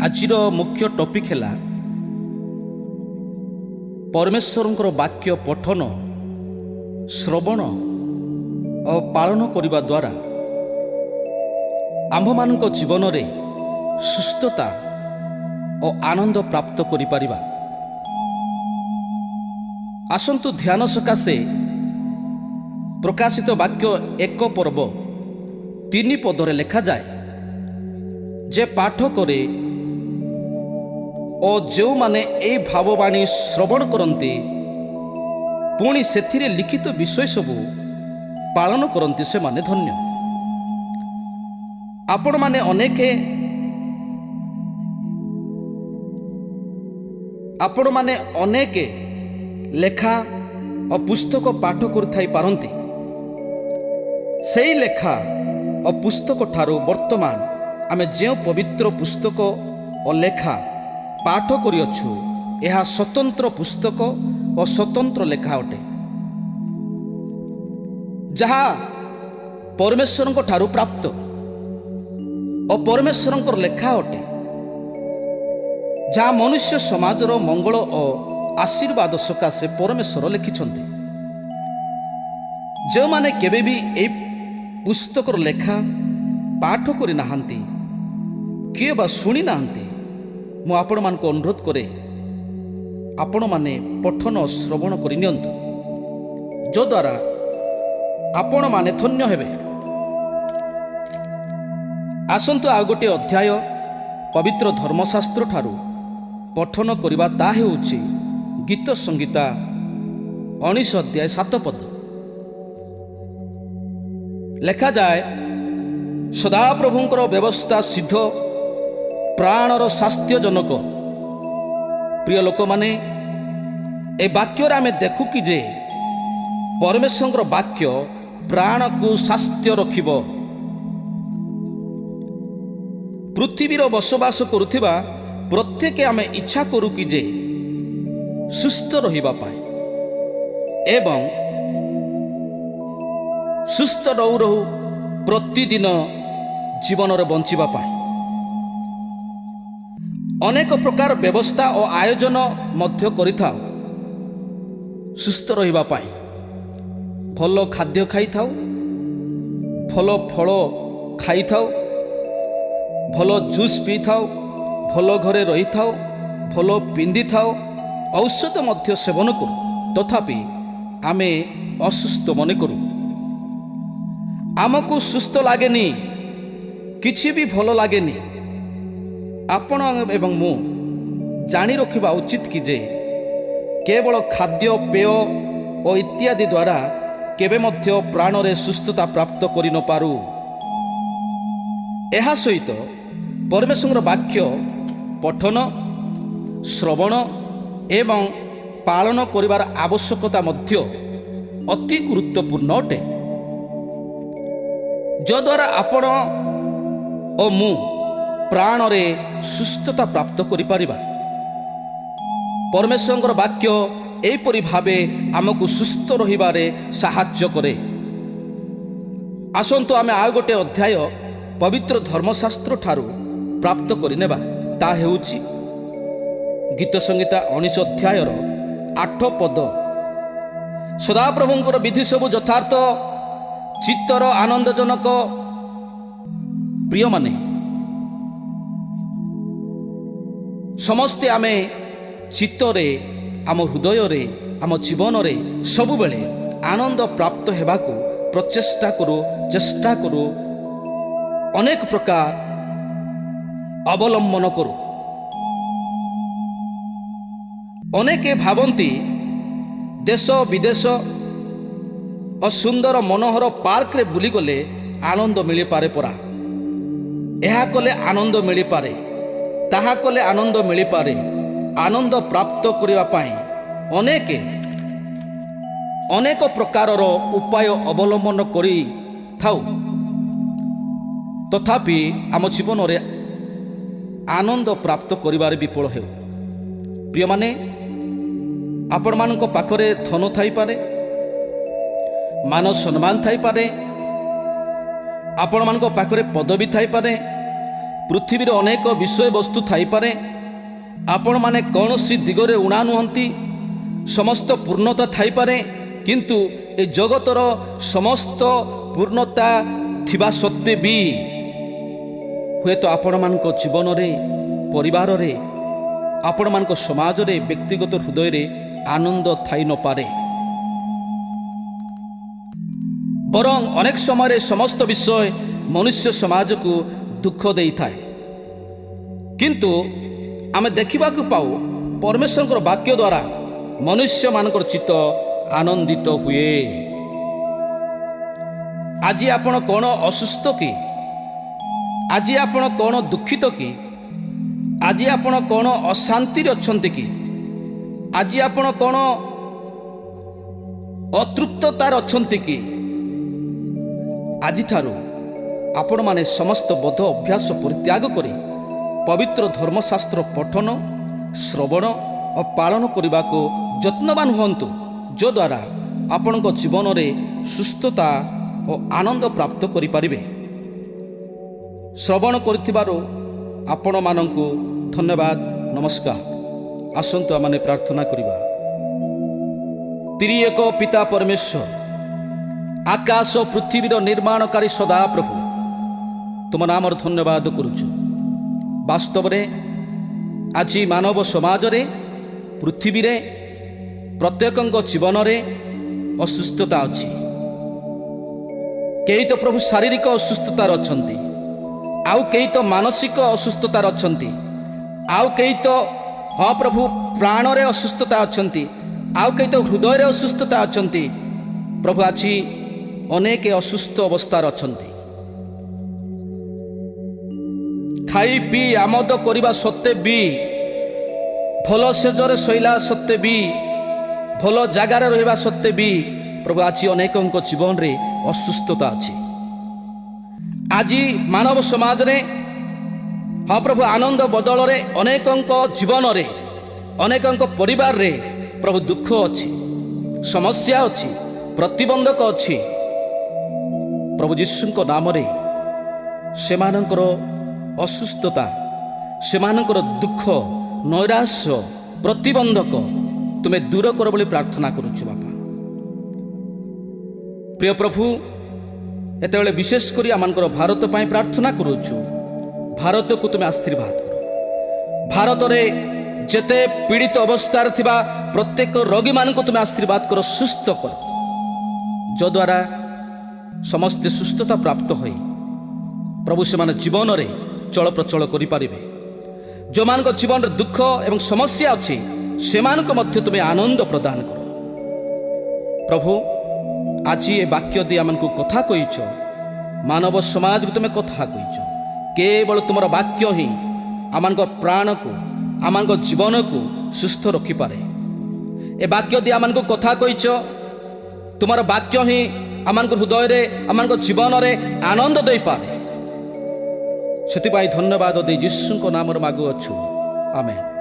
ଆଜିର ମୁଖ୍ୟ ଟପିକ୍ ହେଲା ପରମେଶ୍ୱରଙ୍କର ବାକ୍ୟ ପଠନ, ଶ୍ରବଣ ଓ ପାଳନ କରିବା ଦ୍ୱାରା ଆମ୍ଭମାନଙ୍କ ଜୀବନରେ ସୁସ୍ଥତା ଓ ଆନନ୍ଦ ପ୍ରାପ୍ତ କରିପାରିବା। ଆସନ୍ତୁ, ଧ୍ୟାନ ସକାଶେ ପ୍ରକାଶିତ ବାକ୍ୟ 1 ପର୍ବ 3 ପଦରେ ଲେଖାଯାଏ ଯେ, ପାଠ କରେ ଓ ଯେଉଁମାନେ ଏହି ଭାବବାଣୀ ଶ୍ରବଣ କରନ୍ତି, ପୁଣି ସେଥିରେ ଲିଖିତ ବିଷୟ ସବୁ ପାଳନ କରନ୍ତି, ସେମାନେ ଧନ୍ୟ। ଆପଣମାନେ ଅନେକ ଲେଖା ଓ ପୁସ୍ତକ ପାଠ କରୁଥାଇ ପାରନ୍ତି। ସେଇ ଲେଖା ଓ ପୁସ୍ତକ ଠାରୁ ବର୍ତ୍ତମାନ ଆମେ ଯେଉଁ ପବିତ୍ର ପୁସ୍ତକ ଓ ଲେଖା ପାଠ କରିଅଛୁ, ଏହା ସ୍ୱତନ୍ତ୍ର ପୁସ୍ତକ ଓ ସ୍ୱତନ୍ତ୍ର ଲେଖା ଅଟେ, ଯାହା ପରମେଶ୍ୱରଙ୍କ ଠାରୁ ପ୍ରାପ୍ତ ଓ ପରମେଶ୍ୱରଙ୍କର ଲେଖା ଅଟେ, ଯାହା ମନୁଷ୍ୟ ସମାଜର ମଙ୍ଗଳ ଓ ଆଶୀର୍ବାଦ ସକାଶେ ପରମେଶ୍ୱର ଲେଖିଛନ୍ତି। ଯେଉଁମାନେ କେବେ ବି ଏହି ପୁସ୍ତକର ଲେଖା ପାଠ କରିନାହାନ୍ତି କିଏ ବା ଶୁଣି ନାହାନ୍ତି, ମୁଁ ଆପଣମାନଙ୍କୁ ଅନୁରୋଧ କରେ, ଆପଣମାନେ ପଠନ ଶ୍ରବଣ କରିନିଅନ୍ତୁ, ଯଦ୍ୱାରା ଆପଣମାନେ ଧନ୍ୟ ହେବେ। ଆସନ୍ତୁ, ଆଉ ଗୋଟିଏ ଅଧ୍ୟାୟ ପବିତ୍ର ଧର୍ମଶାସ୍ତ୍ର ଠାରୁ ପଠନ କରିବା। ତା ହେଉଛି ଗୀତ ସଂହିତା 19 ଅଧ୍ୟାୟ 7 ପଦ। ଲେଖାଯାଏ, ସଦାପ୍ରଭୁଙ୍କର ବ୍ୟବସ୍ଥା ସିଦ୍ଧ, ପ୍ରାଣର ସ୍ୱାସ୍ଥ୍ୟଜନକ। ପ୍ରିୟ ଲୋକମାନେ, ଏ ବାକ୍ୟରେ ଆମେ ଦେଖୁ କି ଯେ ପରମେଶ୍ୱରଙ୍କର ବାକ୍ୟ ପ୍ରାଣକୁ ସ୍ୱାସ୍ଥ୍ୟ ରଖିବ। ପୃଥିବୀର ବସବାସ କରୁଥିବା ପ୍ରତ୍ୟେକ ଆମେ ଇଚ୍ଛା କରୁ କି ଯେ ସୁସ୍ଥ ରହିବା ପାଇଁ ଏବଂ ସୁସ୍ଥ ରହୁ ରହୁ ପ୍ରତିଦିନ ଜୀବନରେ ବଞ୍ଚିବା ପାଇଁ ଅନେକ ପ୍ରକାର ବ୍ୟବସ୍ଥା ଓ ଆୟୋଜନ ମଧ୍ୟ କରିଥାଉ। ସୁସ୍ଥ ରହିବା ପାଇଁ ଭଲ ଖାଦ୍ୟ ଖାଇଥାଉ, ଭଲ ଫଳ ଖାଇଥାଉ, ଭଲ ଜୁସ୍ ପିଇଥାଉ, ଭଲ ଘରେ ରହିଥାଉ, ଭଲ ପିନ୍ଧିଥାଉ, ଔଷଧ ମଧ୍ୟ ସେବନ କରୁ। ତଥାପି ଆମେ ଅସୁସ୍ଥ ମନେ କରୁ। ଆମକୁ ସୁସ୍ଥ ଲାଗେନି, କିଛି ବି ଭଲ ଲାଗେନି। ଆପଣ ଏବଂ ମୁଁ ଜାଣି ରଖିବା ଉଚିତ କି ଯେ କେବଳ ଖାଦ୍ୟ ପେୟ ଓ ଇତ୍ୟାଦି ଦ୍ୱାରା କେବେ ମଧ୍ୟ ପ୍ରାଣରେ ସୁସ୍ଥତା ପ୍ରାପ୍ତ କରିନପାରୁ। ଏହା ସହିତ ପରମେଶ୍ୱରଙ୍କର ବାକ୍ୟ ପଠନ, ଶ୍ରବଣ ଏବଂ ପାଳନ କରିବାର ଆବଶ୍ୟକତା ମଧ୍ୟ ଅତି ଗୁରୁତ୍ୱପୂର୍ଣ୍ଣ ଅଟେ, ଯଦ୍ୱାରା ଆପଣ ଓ ମୁଁ ପ୍ରାଣରେ ସୁସ୍ଥତା ପ୍ରାପ୍ତ କରିପାରିବା। ପରମେଶ୍ୱରଙ୍କର ବାକ୍ୟ ଏହିପରି ଭାବେ ଆମକୁ ସୁସ୍ଥ ରହିବାରେ ସାହାଯ୍ୟ କରେ। ଆସନ୍ତୁ, ଆମେ ଆଉ ଗୋଟେ ଅଧ୍ୟାୟ ପବିତ୍ର ଧର୍ମଶାସ୍ତ୍ର ଠାରୁ ପ୍ରାପ୍ତ କରିନେବା। ତା ହେଉଛି ଗୀତ ସଂହିତା 19 ଅଧ୍ୟାୟର 8 ପଦ। ସଦାପ୍ରଭୁଙ୍କର ବିଧି ସବୁ ଯଥାର୍ଥ, ଚିତ୍ତର ଆନନ୍ଦଜନକ। ପ୍ରିୟମାନେ, ସମସ୍ତେ ଆମେ ଚିତ୍ତରେ, ଆମ ହୃଦୟରେ, ଆମ ଜୀବନରେ ସବୁବେଳେ ଆନନ୍ଦ ପ୍ରାପ୍ତ ହେବାକୁ ପ୍ରଚେଷ୍ଟା କରୁ, ଚେଷ୍ଟା କରୁ, ଅନେକ ପ୍ରକାର ଅବଲମ୍ବନ କରୁ। ଅନେକେ ଭାବନ୍ତି, ଦେଶ ବିଦେଶ ଓ ସୁନ୍ଦର ମନୋହର ପାର୍କରେ ବୁଲିଗଲେ ଆନନ୍ଦ ମିଳିପାରେ ପରା। ଏହା କଲେ ଆନନ୍ଦ ମିଳିପାରେ, ତାହା କଲେ ଆନନ୍ଦ ମିଳିପାରେ। ଆନନ୍ଦ ପ୍ରାପ୍ତ କରିବା ପାଇଁ ଅନେକ ଅନେକ ପ୍ରକାରର ଉପାୟ ଅବଲମ୍ବନ କରିଥାଉ। ତଥାପି ଆମ ଜୀବନରେ ଆନନ୍ଦ ପ୍ରାପ୍ତ କରିବାରେ ବିଫଳ ହେଉ। ପ୍ରିୟମାନେ, ଆପଣମାନଙ୍କ ପାଖରେ ଧନ ଥାଇପାରେ, ମାନ ସମ୍ମାନ ଥାଇପାରେ, ଆପଣମାନଙ୍କ ପାଖରେ ପଦବୀ ଥାଇପାରେ, ପୃଥିବୀର ଅନେକ ବିଷୟବସ୍ତୁ ଥାଇପାରେ, ଆପଣମାନେ କୌଣସି ଦିଗରେ ଉଣା ନୁହନ୍ତି, ସମସ୍ତ ପୂର୍ଣ୍ଣତା ଥାଇପାରେ, କିନ୍ତୁ ଏ ଜଗତର ସମସ୍ତ ପୂର୍ଣ୍ଣତା ଥିବା ସତ୍ତ୍ୱେ ବି ହୁଏତ ଆପଣମାନଙ୍କ ଜୀବନରେ, ପରିବାରରେ, ଆପଣମାନଙ୍କ ସମାଜରେ, ବ୍ୟକ୍ତିଗତ ହୃଦୟରେ ଆନନ୍ଦ ଥାଇ ନପାରେ। ବରଂ ଅନେକ ସମୟରେ ସମସ୍ତ ବିଷୟ ମନୁଷ୍ୟ ସମାଜକୁ ଦୁଃଖ ଦେଇଥାଏ। କିନ୍ତୁ ଆମେ ଦେଖିବାକୁ ପାଉ, ପରମେଶ୍ୱରଙ୍କର ବାକ୍ୟ ଦ୍ୱାରା ମନୁଷ୍ୟମାନଙ୍କର ଚିତ୍ତ ଆନନ୍ଦିତ ହୁଏ। ଆଜି ଆପଣ କ'ଣ ଅସୁସ୍ଥ କି? ଆଜି ଆପଣ କ'ଣ ଦୁଃଖିତ କି? ଆଜି ଆପଣ କ'ଣ ଅଶାନ୍ତିରେ ଅଛନ୍ତି କି? ଆଜି ଆପଣ କ'ଣ ଅତୃପ୍ତତାରେ ଅଛନ୍ତି କି? ଆଜିଠାରୁ ଆପଣମାନେ ସମସ୍ତ ବଦ ଅଭ୍ୟାସ ପରିତ୍ୟାଗ କରି ପବିତ୍ର ଧର୍ମଶାସ୍ତ୍ର ପଠନ, ଶ୍ରବଣ ଓ ପାଳନ କରିବାକୁ ଯତ୍ନବାନ ହୁଅନ୍ତୁ, ଯଦ୍ୱାରା ଆପଣଙ୍କ ଜୀବନରେ ସୁସ୍ଥତା ଓ ଆନନ୍ଦ ପ୍ରାପ୍ତ କରିପାରିବେ। ଶ୍ରବଣ କରିଥିବାରୁ ଆପଣମାନଙ୍କୁ ଧନ୍ୟବାଦ, ନମସ୍କାର। ଆସନ୍ତୁ ଆମେ ପ୍ରାର୍ଥନା କରିବା। ତ୍ରିଏକ ପିତା ପରମେଶ୍ୱର, ଆକାଶ ପୃଥିବୀର ନିର୍ମାଣକାରୀ ସଦାପ୍ରଭୁ, ତୁମ ନାମର ଧନ୍ୟବାଦ କରୁଛୁ। ବାସ୍ତବରେ ଆଜି ମାନବ ସମାଜରେ, ପୃଥିବୀରେ ପ୍ରତ୍ୟେକଙ୍କ ଜୀବନରେ ଅସୁସ୍ଥତା ଅଛି। କେହି ତ ପ୍ରଭୁ ଶାରୀରିକ ଅସୁସ୍ଥତାରେ ଅଛନ୍ତି, ଆଉ କେହି ତ ମାନସିକ ଅସୁସ୍ଥତାରେ ଅଛନ୍ତି, ଆଉ କେହି ତ ହଁ ପ୍ରଭୁ ପ୍ରାଣରେ ଅସୁସ୍ଥତା ଅଛନ୍ତି, ଆଉ କେହି ତ ହୃଦୟରେ ଅସୁସ୍ଥତା ଅଛନ୍ତି। ପ୍ରଭୁ, ଆଜି ଅନେକ ଅସୁସ୍ଥ ଅବସ୍ଥାରେ ଅଛନ୍ତି। ଖାଇ ପିଇ ଆମୋଦ କରିବା ସତ୍ତ୍ୱେ ବି, ଭଲ ଶେଯରେ ଶୋଇଲା ସତ୍ତ୍ୱେ ବି, ଭଲ ଜାଗାରେ ରହିବା ସତ୍ତ୍ୱେ ବି ପ୍ରଭୁ ଆଜି ଅନେକଙ୍କ ଜୀବନରେ ଅସୁସ୍ଥତା ଅଛି। ଆଜି ମାନବ ସମାଜରେ ହଁ ପ୍ରଭୁ ଆନନ୍ଦ ବଦଳରେ ଅନେକଙ୍କ ଜୀବନରେ, ଅନେକଙ୍କ ପରିବାରରେ ପ୍ରଭୁ ଦୁଃଖ ଅଛି, ସମସ୍ୟା ଅଛି, ପ୍ରତିବନ୍ଧକ ଅଛି। ପ୍ରଭୁ ଯୀଶୁଙ୍କ ନାମରେ ସେମାନଙ୍କର ଅସୁସ୍ଥତା, ସେମାନଙ୍କର ଦୁଃଖ, ନୈରାଶ୍ୟ, ପ୍ରତିବନ୍ଧକ ତୁମେ ଦୂର କର ବୋଲି ପ୍ରାର୍ଥନା କରୁଛୁ ବାପା। ପ୍ରିୟ ପ୍ରଭୁ, ଏତେବେଳେ ବିଶେଷ କରି ଆମମାନଙ୍କର ଭାରତ ପାଇଁ ପ୍ରାର୍ଥନା କରୁଛୁ। ଭାରତକୁ ତୁମେ ଆଶୀର୍ବାଦ କର। ଭାରତରେ ଯେତେ ପୀଡ଼ିତ ଅବସ୍ଥାରେ ଥିବା ପ୍ରତ୍ୟେକ ରୋଗୀମାନଙ୍କୁ ତୁମେ ଆଶୀର୍ବାଦ କର, ସୁସ୍ଥ କର, ଯଦ୍ୱାରା ସମସ୍ତେ ସୁସ୍ଥତା ପ୍ରାପ୍ତ ହୋଇ ପ୍ରଭୁ ସେମାନେ ଜୀବନରେ ଚଳପ୍ରଚଳ କରିପାରିବେ। ଯେଉଁମାନଙ୍କ ଜୀବନରେ ଦୁଃଖ ଏବଂ ସମସ୍ୟା ଅଛି, ସେମାନଙ୍କୁ ମଧ୍ୟ ତୁମେ ଆନନ୍ଦ ପ୍ରଦାନ କର। ପ୍ରଭୁ, ଆଜି ଏ ବାକ୍ୟ ଦେଇ ଆମମାନଙ୍କୁ କଥା କହିଛ, ମାନବ ସମାଜକୁ ତୁମେ କଥା କହିଛ। କେବଳ ତୁମର ବାକ୍ୟ ହିଁ ଆମମାନଙ୍କ ପ୍ରାଣକୁ, ଆମମାନଙ୍କ ଜୀବନକୁ ସୁସ୍ଥ ରଖିପାରେ। ଏ ବାକ୍ୟ ଦେଇ ଆମମାନଙ୍କୁ କଥା କହିଛ। ତୁମର ବାକ୍ୟ ହିଁ ଆମମାନଙ୍କ ହୃଦୟରେ, ଆମମାନଙ୍କ ଜୀବନରେ ଆନନ୍ଦ ଦେଇପାରେ। ସେଥିପାଇଁ ଧନ୍ୟବାଦ ଦେଇ ଯୀଶୁଙ୍କ ନାମରେ ମାଗୁଅଛୁ, ଆମେନ୍।